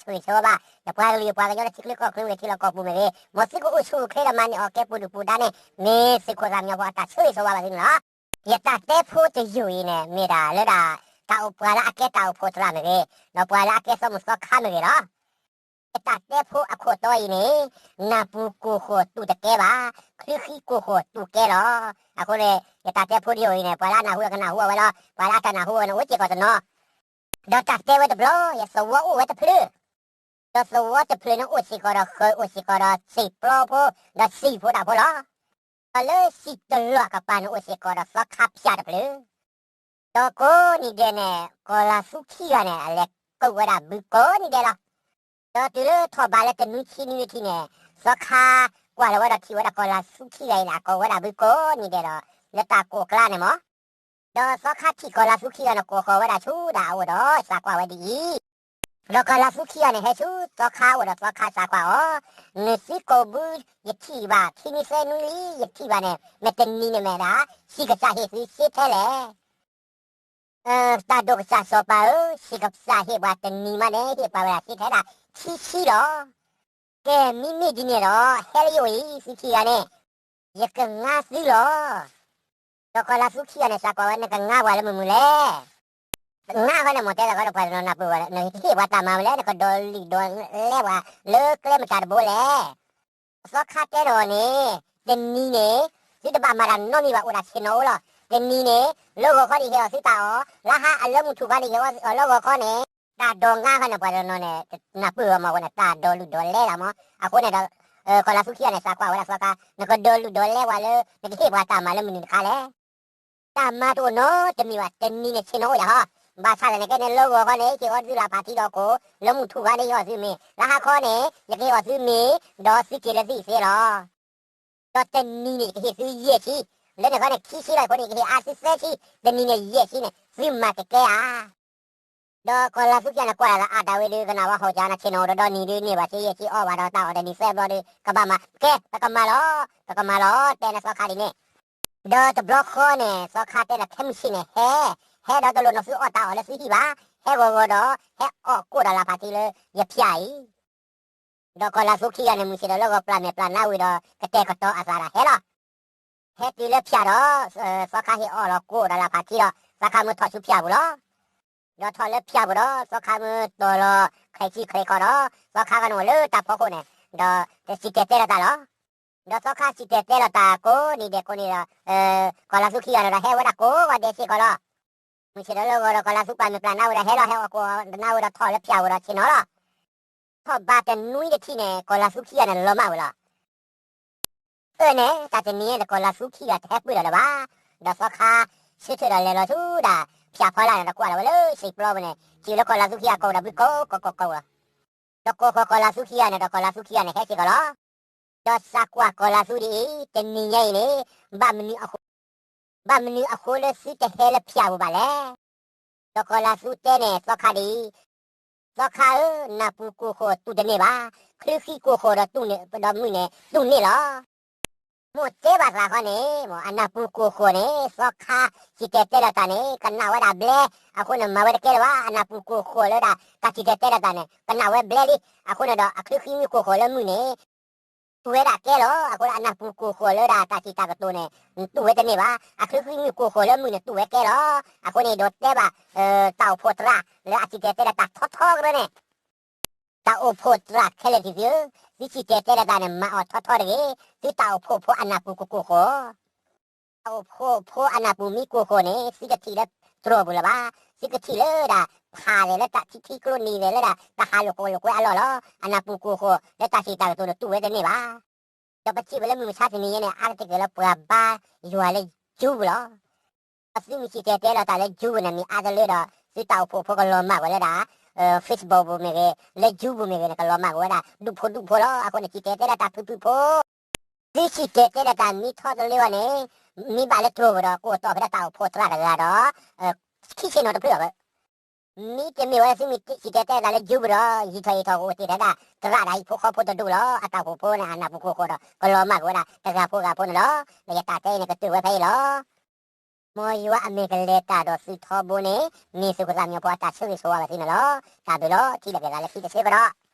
ဆိၣ်ဂ့ၤဆိၣ်ဝါဘၣ် ယပှၤကလုာ်ယပှၤကညီလၢထံချၢကီၢ်ချၢ ဂဲၤထံလီၤကီၢ်ပူၤမ့ၢ်ဂ့ၤ, မ်သုကအိၣ်ဆူၣ်အိၣ်ချ့ဒီးမၤန့ၢ်အီၣ်ကဲပူၤဒုၣ်ပူၤဒါန့ၣ် မ့ၢ်သုးခိၣ်သးမံညီဖိအတၢ်ဆိၣ်ဂ့ၤဆိၣ်ဝါဘၣ်သုန့ၣ်လီၤ. ယတၢ်တဲဖိတယုၢ်အံၤန့ၣ် မ့ၢ်ဒၣ်လၢဒၣ် တၢ်အိၣ်ပှၤလၢအကဲတၢ်အိၣ်ဖှိၣ်သရၣ်မ့ၢ်ဂ့ၤ, ဒီးပှၤလၢအကဲစီၤမိၢ်သီခါမ့ၢ်ဂ့ၤလီၤ. ယတၢ်တဲဖိအခိၣ်တီအံၤန့ၣ် နၢ်ပူၤကိၢ်ဃိၣ်တူၢ်တကဲဘၣ်, ချၢဃံကိၢ်ဃိၣ်တူၢ်ကဲလီၤ. အဃိန့ၣ် ယတၢ်တဲဖိတယုၢ်အံၤန့ၣ် ပှၤလၢအနၢ်ဟူကနၢ်ဟူအဝဲလီၤ, ပှၤလၢအတနၢ်ဟူဝဲန့ၣ် အိၣ်စ့ၢ်ကီးတနီၤ ဒီးတၢ်တဲဝဲတဘျီ ယသဝီအိၣ်ဝဲတဖျၢၣ်, ဒီးသဝီတဖျၢၣ်န့ၣ်အိၣ်စ့ၢ်ကီးဒီးဃၢၤ အိၣ်စ့ၢ်ကီးဒီးစံာ်ပျီဖိ ဒီးစံာ်ဖိတၢ်ဖိလီၤ. ဒီးလၢစံာ်တလီၢ်အကပၤန့ၣ်အိၣ်စ့ၢ်ကီးဒီးသီခါဖၠၣ်တဖျၢၣ်, ဒီးကိးနံၤဒဲးန့ၣ် ကီၢ်လၤသူခံဂၤန့ၣ် အလဲၤကဝဲဒၣ်ဘုကိးနံၤဒဲးလီၤ. ဒီးတုၤလၢထီၣ်ဘးလၢတနွံခံနွံထံန့ၣ် သီခါကွၢ်လီၤဝဲဒီးထံၣ်ဝဲဒၣ်ကီၢ်လၤသူခံဂၤအံၤန့ၣ် အကိးဝဲဒၣ်ဘုကိးနံၤဒဲးဒီး လၢတၢ်ကိးကျါန့ၣ်မး ဒီးသီခါထံၣ်ကီၢ်လၤသူခံဂၤန့ၣ် ကိးဃီၤဝဲဒၣ်ဆူဒၣ်အအိၣ်ဒီးစးကွၢ်ဝဲဒ်အံၤ, ဒီးကီၢ်လၤသူခံဂၤန့ၣ် ဟဲဆူသီခါအိၣ်ဒီးသီခါစးကွၢ်အီၤ, နသုကိးဘုယထံၣ်ဘၣ် ခံနွံသၢနွံလံယထံၣ်ဘၣ်န့ၣ် မ့ၢ်တနံၤန့ၣ်မ့ၢ်ဒၣ် ဟံၣ်ကစၢ်ဟ့ၣ်သုစ့ထဲလဲၣ် တၢ်ဒိၣ်ကစၢ်စီၤပၤဧၢ, ဟံၣ်ကစၢ်ဟ့ၣ်ပှၤတနံၤမးန့ၣ် ဟ့ၣ်ပှၤဝဲဒၣ်စ့ထဲဒၣ်ခံဆံလီၤ. ကဲမ့မ့ၢ်ဒ်န့ၣ်ဒီး ဟဲလၢယအိၣ်အံၤ သုခံဂၤန့ၣ် ယကငါသုလီၤ. ဒီးကီၢ်လၤသူခံဂၤန့ၣ် စးကွၢ်ဝဲ နကငါပှၤလၢမုၢ်မုၢ်လဲၣ်. ငါဃီန့ၣ် မ့ၢ်တဲလၢဃီဒီးပှၤတနီၤနၢ်ပၢၢ်ဝဲ နကဟ့ၣ်ပှၤတၢ်မၤဝဲလဲၣ်, နကဒိးလုၢ်ဒိးလဲပှၤလၢကျဲမတၤတဘိလဲၣ်. သီခါတဲဒီးန့ၣ် တနံၤန့ၣ် သုတဘၣ်မၤတၢ်နီတမံၤဘၣ် အိၣ်ဒၣ်ဆ့ၣ်နီၤအိၣ်လီၤ. တနံၤန့ၣ် လၢဂီၤခီန့ၣ်ဟ့ၣ်အီၤသုတၢ်အီၣ်, လၢဟါအလၢမုၢ်ထူၣ်ခါန့ၣ်ဟ့ၣ်အီၤလၢဂီၤခီန့ၣ် တၢ်ဒိးငါဃီန့ၣ် ပှၤတနီၤန့ၣ် နၢ်ပၢၢ်အီၤမ့ၢ်အဃိန့ၣ် တၢ်ဒိးလုၢ်ဒိးလဲလီၤမး. အဃိန့ၣ်ဒီး ကီၢ်လၤသူခံဂၤန့ၣ် စးကွၢ်ဝဲဒၣ်သီခါ နကဒိးလုၢ်ဒိးလဲပှၤလၢ နကဟ့ၣ်ပှၤတၢ်မၤလၢမုၢ်နံၤတခါလဲၣ်. တၢ်မၤတအိၣ်နီတမံၤဘၣ် တနံၤန့ၣ်ဆ့ၣ်နီၤအိၣ်ယၤဟီ. ဘၣ်ဆၣ်သနာ်က့န့ၣ် လၢဂီၤခီန့ၣ် ဟ့ၣ်အီၤသုလၢဖးထံဒီးကိၢ်, လၢမုၢ်ထူၣ်ခါန့ၣ် ဟ့ၣ်အီၤသုမ့ၤ, လၢဟါခီန့ၣ် ယကဟ့ၣ်အီၤသုမ့ၤ ဒီးသုက့ၤလၢသုသ့လီၤ. ဒီးတနံၤန့ၣ် ယကဟ့ၣ်သုယဲၢ်ဆံ, လၢန့ၣ်ခီန့ၣ် ခံဆံလီၤအဃိန့ၣ် ယကဟ့ၣ်အါသုသၢဆံ, တနံၤန့ၣ်ယဲၢ်ဆံန့ၣ် သုမၤကကဲဧါ. ဒီးကီၢ်လၤသူခံဂၤန့ၣ် ကွၢ်လၢအတၢ်ဝဲဒုးကနၣ်ဝဲဟီၣ်ကၢန့ၣ် ဆ့ၣ်နီၤအိၣ်ဒီးဒီနံၤဒုးန့ၢ်ဘၣ်ဆံယဲၢ်ဆံအီၣ်ဘၣ်ဒီးတၢ်အီၣ်တနံၤသၢဘျီဒုး ကဘၣ်မၤကဲ ပကမၤလီၤ, ပကမၤလီၤ တဲန့ၣ်သီခါဒ်န့ၣ်. ဒီးတဘျီဃီန့ၣ် သီခါတဲလီၤခဲမုၢ်ဆ့ၣ်န့ၣ် ဟဲ, ဟဲဒီးတလိၣ်နီၢ်သုအီၣ်တၢ်အီၣ်လၢသုဟံၣ်ဘၣ်, ဟဲဂီၤဂီၤဒီး ဟဲအီၣ်ကိၣ်ဒီးလၢဖးထံလၢယဖၠၣ်အံၤ ဒီးကီၢ်လၤသူခံဂၤန့ၣ် မုၢ်ဆ့ၣ်ဒီးလၢဂီၤပျၢ်မဲာ်ပျၢ်နါဝံၤဒီး ကတဲာ်ကတီၤအသးဒီးဟဲလီၤ. ဟဲတုၤလၢဖၠၣ်ဒီး သီခါဟ့ၣ်အီၣ်လီၤကိၣ်ဒီးလၢဖးထံဒီး သီခါမ့ၢ်ထီၣ်ဆူဖၠၣ်ပူၤလီၤ. ဒီးထီၣ်လၢဖၠၣ်ပူၤဒီး သီခါမ့ၢ်တီၤလီၤ ချဲးဆံချဲးခီဒီး သီခါဂီၢ်န့ၣ်အိၣ်လၢတၢ်ဖီခိၣ်န့ၣ် ဒီးစံၣ်တဲၤတဲလီၤတၢ်လီၤ. ဒီးသီခါစံၣ်တဲၤတဲလီၤတၢ်ကိးနံၤဒဲးကိးနံၤဒီး ကီၢ်လၤသူခံဂၤန့ၣ်ဒီး ဟဲဝဲဒၣ်ကိးဂီၤဒဲးစ့ၢ်ကီးလီၤ. မုၢ်ဆ့ၣ်ဒီးလၢဂီၤဒီး ကီၢ်လၤသူပျၢ်မဲာ်ပျၢ်နါဝံၤဒီး ဟဲလီၤဟဲအီၣ်ကိၣ်နါဝံၤဒီး ထီၣ်လၢဖၠၣ်ပူၤဒီးဆ့ၣ်နီၤလီၤ. ထီၣ်ဘးတနွံတထံၣ်န့ၣ် ကီၢ်လၤသူခံဂၤန့ၣ် လီၤမၢ်ဝဲလီၤ. အၢန့ၣ် တၢ်တနံၤန့ၣ် ကီၢ်လၤသူခံဂၤတဟဲပၢၢ်လီၤလၢၤဘၣ်. ဒီးသီခါဆၢထၢၣ်ဒီးလဲၤလီၤဆူဒၣ်ဖၠၣ်ဖီလာ်န့ၣ်ဒီး ကွၢ်လီၤဝဲလၢစံာ်ပျီပူၤန့ၣ် စံးလၢကီၢ်လၤသူခံဂၤကိးဝဲဒီး ဘုကိးကိးကိးကိးလီၤ. ဒီးကိးဃီၤကီၢ်လၤသူခံဂၤန့ၣ်ဒီး ကီၢ်လၤသူခံဂၤန့ၣ် ဟဲစ့ၢ်ကီးလီၤ. ဒီးစးကွၢ်ကီၢ်လၤသူဒ်အံၤ တနံၤညါအံၤန့ၣ် ဘၣ်မနုၤအဃိလၢသုတဟဲလၢဖၠၣ်ပူၤဘၣ်လဲၣ်. ဒီးကီၢ်လၤသူတဲန့ၣ်သီခါဒ်အံၤ, သီခါဧၢ, နၢ်ပူၤကိၢ်ဃိၣ်တူၢ်တန့ၢ်ဘၣ်, ချၢဃံကိၢ်ဃိၣ်ဒီးတူၢ်န့ၢ်ဒီးမုၢ်န့ၣ်တူၢ်န့ၢ်လီၤ. မိၢ်တဲဘၣ်သးဃီန့ၣ် အနၢ်ပူၤကိၢ်ဃိၣ်န့ၣ် သီခါစံၣ်တဲၤတဲလီၤတၢ်န့ၣ် ကနၣ်ဝဲဒၣ်ဘျဲ, အဃိန့ၣ် မၤဝဲတကဲလၢၤဘၣ်. အနၢ်ပူၤကိၢ်ဃိၣ်လၢဒၣ် တၢ်စံၣ်တဲၤတဲလီၤတၢ်န့ၣ် ကနၣ်ဝဲဘျဲလံ. အဃိန့ၣ်ဒီး အချၢဃံမုၢ်ကိၢ်ဃိၣ်လၢမုၢ်န့ၣ် တူၢ်ဝဲဒၣ်ကဲလီၤ. အဃိဒီးအနၢ်ပူၤကိၢ်ဃိၣ်လၢဒၣ်တၢ်စံၣ်တၢ်ကတိၤန့ၣ် တူၢ်ဝဲတန့ၢ်ဘၣ်. အချၢဃံမုၢ်ကိၢ်ဃိၣ်လၢမုၢ်န့ၣ် တူၢ်ဝဲကဲလီၤ. အဃိန့ၣ် ဒိးတဲဘၣ် တၢ်အိၣ်ဖှိၣ်သရၣ်လၢအစံၣ်တဲၤတဲလီၤတၢ်ထီထီကရၢန့ၣ် တၢ်အိၣ်ဖှိၣ်သရၣ်ခဲလၢာ်သ့ၣ်သုဧၢ, သုစံၣ်တဲၤတဲလီၤတၢ်န့ၣ် မၤအီၤထီထီတဂ့ၤ. သုတၢ်အိၣ်ဖှိၣ်ဖိအနၢ်ပူၤကိၢ်ကိၢ်ဃိၣ် တၢ်အိၣ်ဖှိၣ်ဖိအနၢ်ပူၤမ့ၢ်ကိၢ်ဃိၣ်န့ၣ် သုတထံၣ်လၢတြီၢ်ပူၤလၢၤဘၣ်. သုကထံၣ်လၢဒၣ် ဖးသဲးလၢတၢ်ထံထံကျိနံၤသဲးလၢဒၣ် တၢ်ဟးလိာ်ကွဲလိာ်ကွဲအလီၢ်လီၤ. အနၢ်ပူၤကိၢ်ဃိၣ်လၢတၢ်စံၣ်တၢ်ကတိၤန့ၣ် တူၢ်ဝဲတန့ၢ်ဘၣ်. ဒီးပထံၣ်ဝဲလၢမုၢ်မဆါတနံၤညါန့ၣ် အါတက့ၢ်လၢပှၤဘါယွၤလၢ Zoom ပူၤလီၤ. ဒီးသုမ့ၢ်စံၣ်တဲၤတဲလီၤတၢ်လၢ Zoom ပူၤန့ၣ် မ့ၢ်အါတလၢဒီး သုတၢ်အိၣ်ဖှိၣ်ဖိကလီၤမၢ်ဝဲလၢဒၣ် Facebook ပူၤမ့ၢ်ဂ့ၤ, လၢ Zoom ပူၤမ့ၢ်ဂ့ၤန့ၣ် ကလီၤမၢ်က့ၤဝဲဒၣ် ဒူၣ်ဖိဒူၣ်ဖိလီၤ. အဃိန့ၣ် စံၣ်တဲၤတဲလီၤတၢ်ဖုၣ်ဖုၣ်ဖိ သုစံၣ်တဲၤတဲလီၤတၢ်မ့ၢ်ထီတလၢအီၤန့ၣ် မ့ၢ်ဘၣ်လၢတြီၢ်ပူၤဒီး ကအိၣ်တီၢ်ဖဲဒၣ်တၢ်အိၣ်ဖှိၣ်သရၣ်တဂၤဒီး ခံဆ့ၣ်နီၤတဖျၢၣ်လီၤ. မ့တမ့ၢ်ဝဲသုမ့ၢ်စံၣ်တဲၤတဲလီၤတၢ်လၢ Zoom ပူၤဒီး ယံာ်ထီၣ်ယံာ်ထီၣ်ကအိၣ်တ့ၢ်ဖဲဒၣ် သရၣ်ဒၣ်ဟံၣ်ဖိဃီဖိတဒူၣ်လီၤ. အတၢ်အိၣ်ဖှိၣ်ဖိန့ၣ် အနၢ်ပူၤကိၢ်ဃိၣ်ဒီး ကလီၤမၢ်က့ၤဝဲဒၣ်တဂၤဖိဂၤဖိန့ၣ်လီၤ. ဒီးယတၢ်တဲအံၤန့ၣ် ကတၢၢ်ဝဲဖဲအံၤလီၤ. မ်ယွၤအမ့ၢ်ကလဲၤတၢ်ဒီးသုထီဘိန့ၣ် မ့ၢ်သုးခိၣ်သးမံညီဖိအတၢ်ဆၢဂ့ၤဆၢဝါဘၣ်သုန့ၣ်လီၤ. တၢ်ဘျုးလီၤ. ထံၣ်လိာ်က့ၤသးလၢခံတဆၢကဒီး.